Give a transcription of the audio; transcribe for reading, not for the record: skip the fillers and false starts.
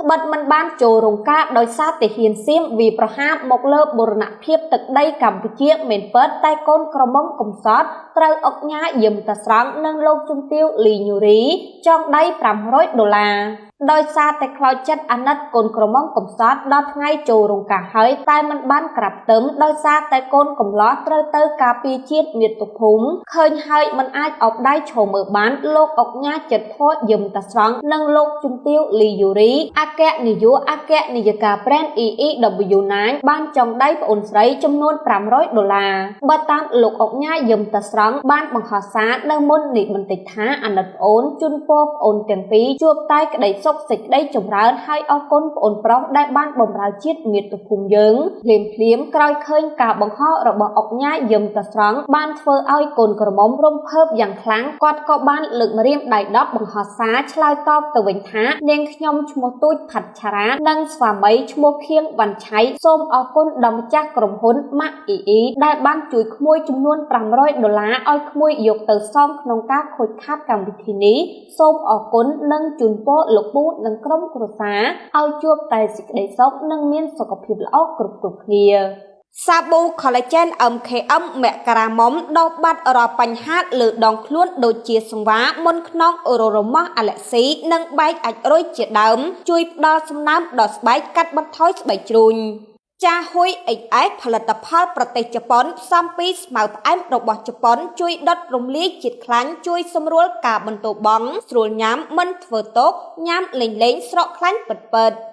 ត្បិតមិនបានចូលរោងការដោយសារទាហានសៀមវាយប្រហារមកលើបូរណភាពទឹកដីកម្ពុជាមែនពិតតែកូនក្រមុំកំសត់ត្រូវឧកញ៉ាយឹមតាស្រង់និងលោកជំទាវលីញូរីចងដៃ500ដុល្លារដោយសារតែខ្លោចចិត្តអាណិតកូនក្រមុំកំសត់ដល់ថ្ងៃចូលរោងការហើយតែមិនបានក្រាបទឹមដោយសារតែកូនកំលោះត្រូវទៅការពារជាតិមាតុភូមិឃើញហើយមិនអាចអោបដៃឈរមើលបានលោកឧកញ៉ាចិត្តធម៌យឹមតាស្រង់និងលោកជំទាវលីយូរីអគ្គនាយកអគ្គនាយិកាប្រេន EEW9 បានចងដៃប្អូនស្រីចំនួន500ដុល្លារបើតាមលោកឧកញ៉ាយឹមតាស្រង់បានបង្ហោះសារនៅមុននេះបន្តិចថាអាណិតប្អូនជូនពរប្អូនទាំងពីរជួបតែក្តីសុខសេចក្តីចម្រើនហើយអរគុណប្អូនប្រុសដែលបានបម្រើជាតិមាតុភូមិយើងភ្លាមភ្លាមក្រោយឃើញការបង្ហោះរបស់ឧកញ៉ាយឹមតាស្រង់បានធ្វើឲ្យកូនក្រមុំរំភើបយ៉ាងខ្លាំងគាត់ក៏បានលើកម្រាមដៃ10បង្ហោះសារឆ្លើយតបទៅវិញថានាងខ្ញុំឈ្មោះទូចផាត់ឆារានិងស្វាមីឈ្មោះខៀងវ៉ាន់ឆៃសូមអរគុណដល់ម្ចាស់ក្រុមហ៊ុនម៉ាក់អ៊ីអ៊ីដែលបានជួយក្មួយចំនួន500ដុល្លារឲ្យក្មួយយកទៅសងក្នុងការខូចខាតកម្មវិធីនេះសូមអរគុណនិងជូនពរលោកពូនិងក្រុមគ្រួសារឲ្យជួបតែសេចក្តីសុខនិងមានសុខភាពល្អគ្រប់ៗគ្នាសាប៊ូ Collagen MKM មករាមុំដោះបាត់រាល់បញ្ហាលើដងខ្លួនដូចជាសង្វាមុនខ្នងររមាស់អាឡែស៊ីនិងបែកអាចរុយជាដើមជួយផ្ដល់សំណើមដល់ស្បែកកាត់បន្ថយស្បែកជ្រូញចាហ៊ុយ XS ផលិតផលប្រទេសជប៉ុនផ្សំពីស្មៅផ្អែមរបស់ជប៉ុនជួយដុតរំលាយជាតិខ្លាញ់ជួយសម្រួលការបន្ទោបង់ស្រួលញ៉ាំមិនធ្វើទុកញ៉ាំលេងៗស្រកខ្លាញ់ពិតៗ។